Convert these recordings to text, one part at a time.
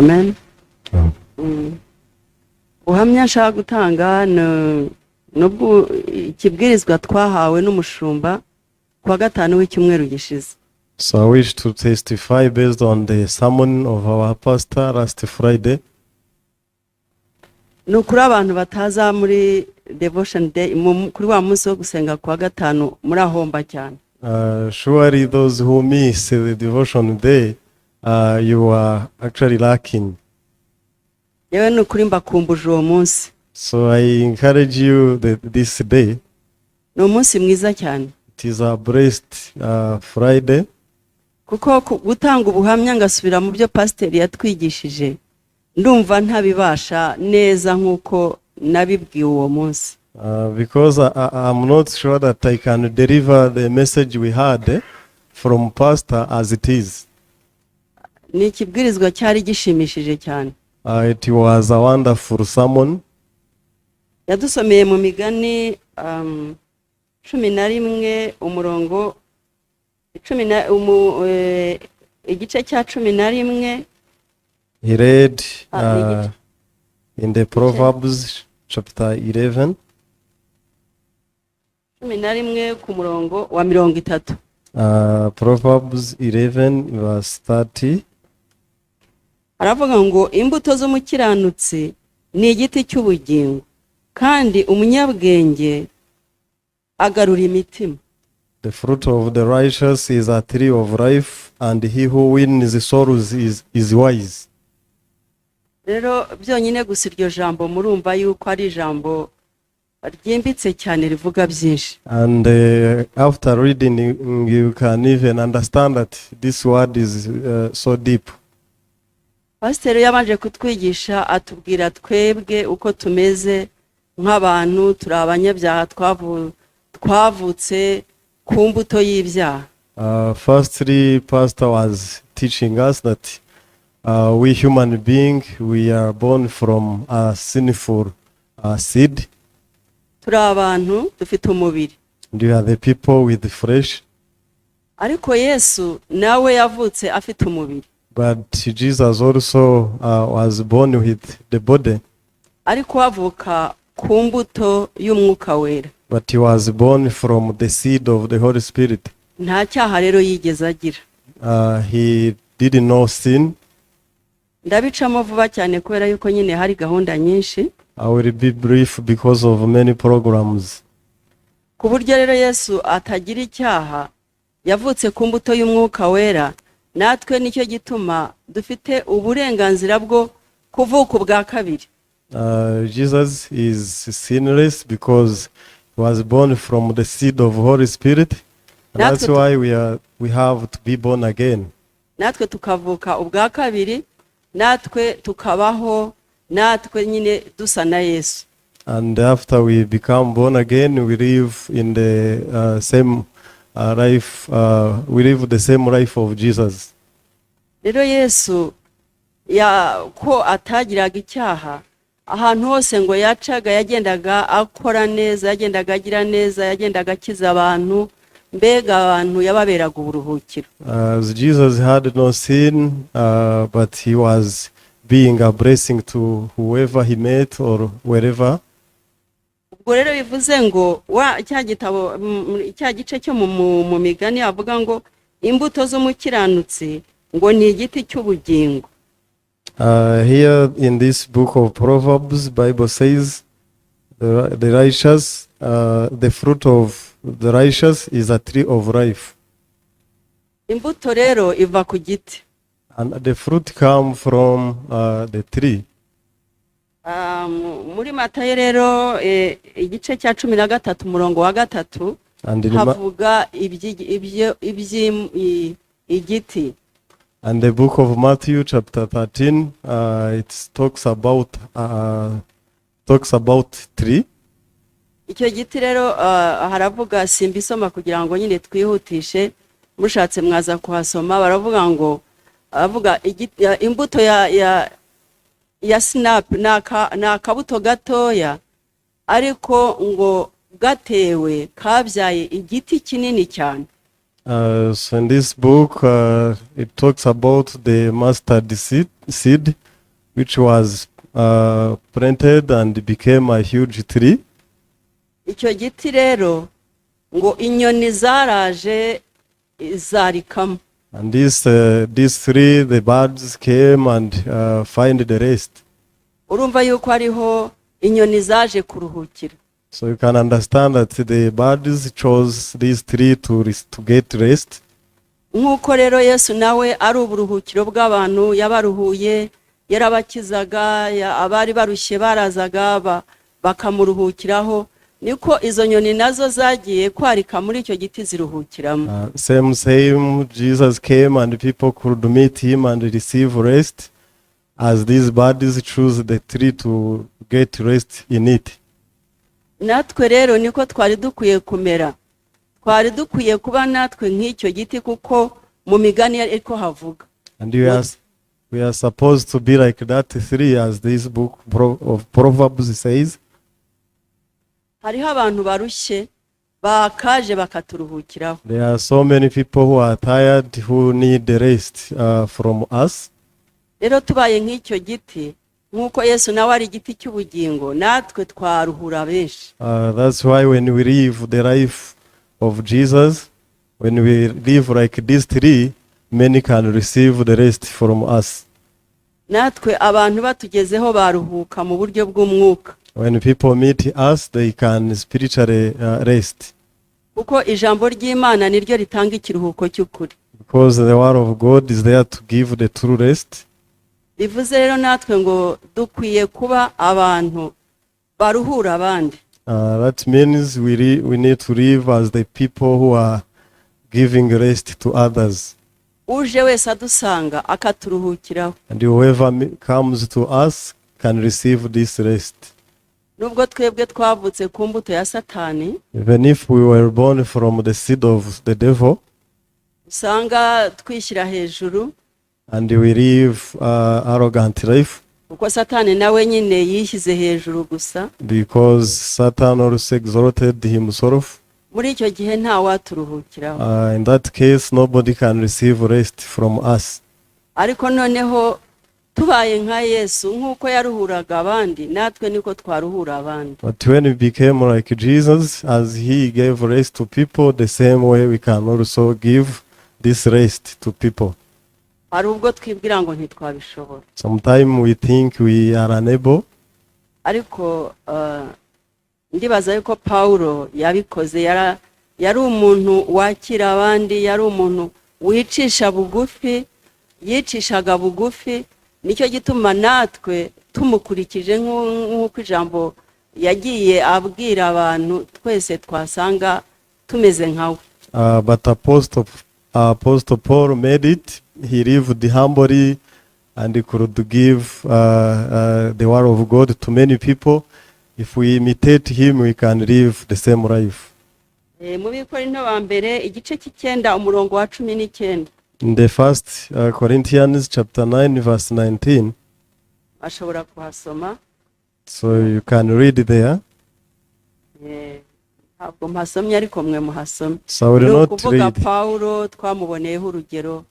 Amen. Ubuhamya nshaka gutanga ni ikibwirizwa twahawe n'umushumba ku wa gatanu w'icyumweru gishize. So I wish to testify based on the sermon of our pastor last Friday. Ni ukuri, abantu bataza muri devotion day, kuri wa munsi wo gusenga ku wa gatanu, murahomba cyane. Surely those who miss the devotion day, you are actually lacking. Yewe, ni ukuri mbakumbuje uwo munsi. So I encourage you that this day, Ni umunsi mwiza cyane. it is a blessed Friday. Kuko gutanga ubuhamya ngasubira mu byo pasiteri yatwigishije, ndumva ntabibasha neza nk'uko nabibwiwe uwo munsi. Because I'm not sure that I can deliver the message we had from pastor as it is. Ni ikibwirizwa cyari gishimishije cyane. It was a wonderful sermon. Yadusomeye mu Migani 11, umurongo cumi na igice cya 11. He read Ah, ni igice. in the Proverbs chapter 11, 11 ku murongo wa 30. Proverbs 11 verse 30. Aravuga ngo: "Imbuto z'umukiranutsi ni igiti cy'ubugingo, kandi umunyabwenge agarura imitima." The fruit of the righteous is a tree of life, and he who wins souls is wise. Rero byonyine gusa iryo jambo, murumva yuko ari ijambo ryimbitse cyane, rivuga byinshi. And after reading, you can even understand that this word is so deep. Pasiteri yabanje kutwigisha, atubwira twebwe uko tumeze nk'abantu. Turi abanyabyaha, twavutse ku mbuto y'ibyaha. Firstly, Pastor was teaching us that we human being, we are born from a sinful seed. Turi abantu dufite umubiri. And we are the people with the flesh. Ariko Yesu nawe yavutse afite umubiri. But Jesus also was born with the body, Ariko avuka ku mbuto y'Umwuka Wera. but he was born from the seed of the Holy Spirit. Nta cyaha rero yigeze agira. He didn't know sin. Ndabicamo vuba cyane kubera yuko nyine hari gahunda nyinshi. I will be brief because of many programs. Ku buryo rero Yesu atagira icyaha, yavutse ku mbuto y'Umwuka Wera, natwe nicyo gituma dufite uburenganzira bwo kuvuka ubwa kabiri. Jesus is sinless because he was born from the seed of Holy Spirit. And that's why we have to be born again. Natwe tukavuka ubwa kabiri, natwe tukabaho, natwe nyine dusa na Yesu. And after we become born again, we live in the same life, we live the same life of Jesus. Rero Yesu ya ko atagiraga icyaha, ahantu hose ngo yacaga yagendaga akora neza, yagendaga agira neza, yagendaga akiza abantu, mbega abantu yababeraga uburuhukiro. As Jesus had no sin, but he was being a blessing to whoever he met or wherever. Ubwo rero bivuze ngo wa cya gitabo, cya gice cyo mu Migani avuga ngo imbuto z'umukiranutsi ngo ni igiti cy'ubugingo. Here in this book of Proverbs, Bible says, the righteous, the fruit of the righteous is a tree of life. Imbuto rero iva ku giti. And the fruit come from the tree. Ah, muri Matayo rero, igice cya 13, umurongo wa 3, And in, havuga igiti. And the book of Matthew, chapter 13, it talks about tree. Icyo giti rero, haravuga, simbisoma kugira ngo nyine twihutishe, mushatse mwaza kuhasoma. Baravuga ngo, baravuga imbuto ya sinapi, ni akabuto gatoya, ariko ngo gatewe kabyaye igiti kinini cyane. So in this book, it talks about the mustard seed. which was planted and became a huge tree. Icyo giti rero ngo inyoni zaraje zarikamo. And this tree, the birds came and find the rest. Urumva yuko hariho inyoni zaje kuruhukira. So you can understand that the birds chose this tree to get rest. Nk'uko rero Yesu nawe ari uburuhukiro bw'abantu, yabaruhuye, yarabakizaga, abari barushye barazaga bakamuruhukiraho, niko izo nyoni nazo zagiye kwarika muri icyo giti ziruhukiramo. Same, Jesus came and people could meet him and receive rest, as these birds choose the tree to get rest in it. Natwe rero niko twari dukwiye kumera, twari dukwiye kuba natwe nk'icyo giti, kuko mu migani ariko havuga. And we are supposed to be like that tree, as this book of Proverbs says. Hariho abantu barushye bakaje bakaturuhukiraho. There are so many people who are tired, who need the rest from us. Rero tubaye nk'icyo giti, nk'uko Yesu nawe ari igiti cy'ubugingo, natwe twaruhura benshi. That's why when we live the life of Jesus, when we live like this tree, many can receive the rest from us. Natwe abantu batugezeho baruhuka mu buryo bw'umwuka. When people meet us, they can spiritually rest. Kuko ijambo ry'Imana niryo ritanga ikiruhuko cy'ukuri. Because the word of God is there to give the true rest. Bivuze rero natwe ngo dukwiye kuba abantu baruhura abandi. That means we need to live as the people who are giving rest to others. Uje wese adusanga akaturuhukiraho. And whoever comes to us can receive this rest. Nubwo twebwe twavutse ku mbuto ya Satani, Even if we were born from the seed of the devil usanga twishyira hejuru, and we live arrogant life, kuko Satani nawe nyine yishyize hejuru gusa, because Satan also exalted himself. Muri icyo gihe nta waturuhukiraho. In that case, nobody can receive rest from us. Ariko noneho tubaye nka Yesu, nk'uko yaruhuraga abandi, natwe niko twaruhura abandi. But when we became like Jesus, as he gave rest to people, the same way we can also give this rest to people. Hari ubwo twibwira ngo ntitwabishobora. Sometimes we think we are unable, ariko ndibaza yuko Pawulo yabikoze, yari umuntu wakira abandi, yari umuntu wicisha bugufi, yicishaga bugufi. Nicyo gituma natwe tumukurikije nk'uko ijambo yagiye abwira abantu, twese twasanga tumeze nkawe. But Apostle Paul made it. He lived humbly and he could give the word of God to many people. If we imitate him, we can live the same life. Mu Bikorinto ba mbere igice cy'icyenda, umurongo wa 19. In the first Corinthians chapter 9, verse 19, Bashobora kuhasoma. So you can read there. Ntabwo mpasomye, ariko mwe muhasome. So I will Ni not ukuvuga read. Pawulo twamuboneyeho urugero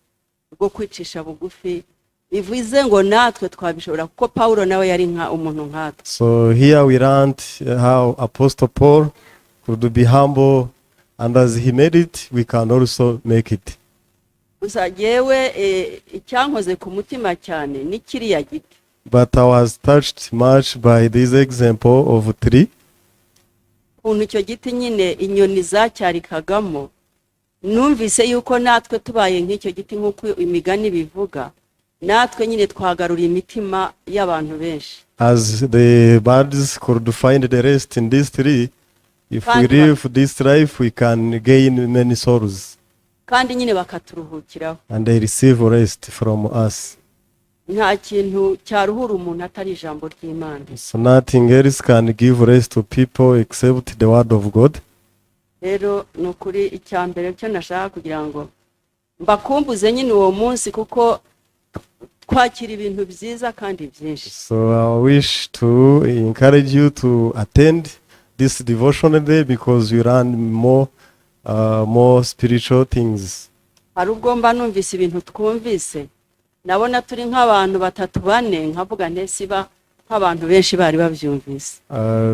rwo kwicisha bugufi, bivuze ngo natwe twabishobora, kuko Pawulo nawe yari nka umuntu nkatwe. So here we learned how Apostle Paul could be humble, and as he made it, we can also make it. Gusa jyewe icyankoze ku mutima cyane ni kiriya giti. But I was touched much by this example of tree. Ukuntu icyo giti nyine inyoni zacyarikagamo, numvise yuko natwe tubaye nk'icyo giti, nk'uko imigani bivuga, natwe nyine twagarura imitima y'abantu benshi. As the birds could find the rest in this tree, if we live this life, we can gain many souls kandi nyine bakaturuhukiraho. And they receive rest from us. Nta kintu cyaruhura umuntu atari ijambo ry'Imana. So nothing else can give rest to people except the word of God. Rero ni ukuri, icya mbere cyo nashaka kugira ngo mbakumbuze nyine uwo munsi, kuko twakira ibintu byiza kandi byinshi. So I wish to encourage you to attend this devotional day because you learn more spiritual things. Hari ubwo mba numvise ibintu twumvise, Nabona turi nk'abantu batatu, bane, nkavuga ntesiba nk'abantu benshi bari babyumvise.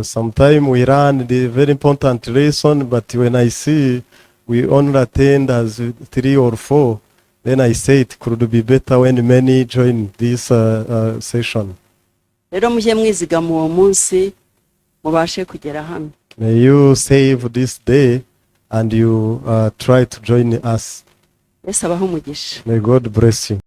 Sometime we learn the very important lesson, but when I see we only attend as three or four, then I say it could be better when many join this session. Rero mujye mwizigama uwo munsi mubashe kugera hano. May you save this day and you try to join us. Yesu abahe umugisha. May God bless you.